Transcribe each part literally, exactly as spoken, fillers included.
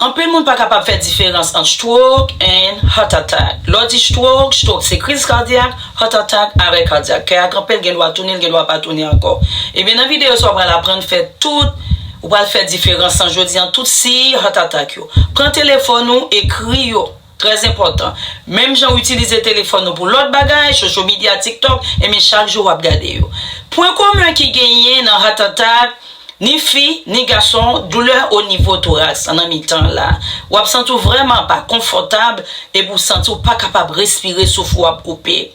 Anpil moun pa kapab fè diferans ant stroke and heart attack. Lè w di stroke, stroke se kriz kadyak, heart attack, arè kadyak. Kè a kanpe, l gen dwa tounen, l gen dwa pa tounen ankò. Ebyen, nan videyo sa, w pral aprann fè tout, ou pral fè diferans an jodi an, tout siy heart attack yo. Pran telefòn ou, ekri yo. Trè enpòtan. Menm jan w itilize telefòn ou pou lòt bagay, social media, TikTok, ebyen chak jou w ap gade yo. Pwen komen ki genyen nan heart attack, ni fi, ni gason, doulè o nivo toraks, nan mitan la. W ap santi w vrèman pa konfòtab, epi w santi w pa kapab respire, souf ou ap koupe.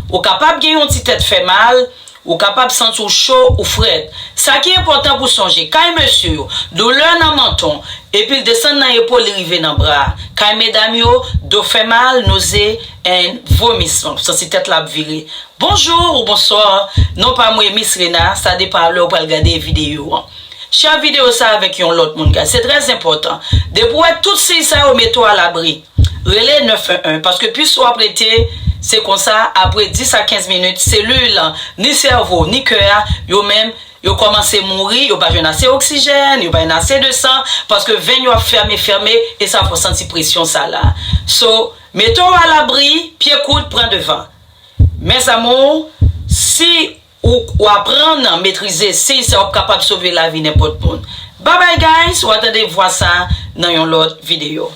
Ou kapab gen yon ti tèt fè mal, ou kapab santi w cho, ou frèt. Sa ki enpòtan pou sonje, kay mesye yo, doulè nan manton, epi l desann nan epòl, li rive nan bra. Kay medam yo, do fè mal, noze, and vomisman. Santi tèt la ap vire. Bonjou ou bonswa, non pa mwen Miss Rena, sa depann lè ou pral gade videyo an. Share videyo sa avèk yon lòt moun, guys. Se trè enpòtan. Depi w wè tout siy sa yo, mete w alabri. Rele nèf un un, paske plis w ap rete, se konsa, apre dis a kenz minit, selil, ni sèvo, ni kè a, yo menm, yo kòmanse mouri, yo pa jwenn ase oksijèn, yo pa jwenn ase de san, paske venn yo ap fèmen, fèmen, e sa fè w santi presyon sa la. So, mete w alabri, pye kout, pran devan. Mes amours, si ou, ou aprann metrize siy sa, w ap kapab sove lavi nenpòt moun. Bye bye, guys, w a tande vwa sa nan yon lòt videyo.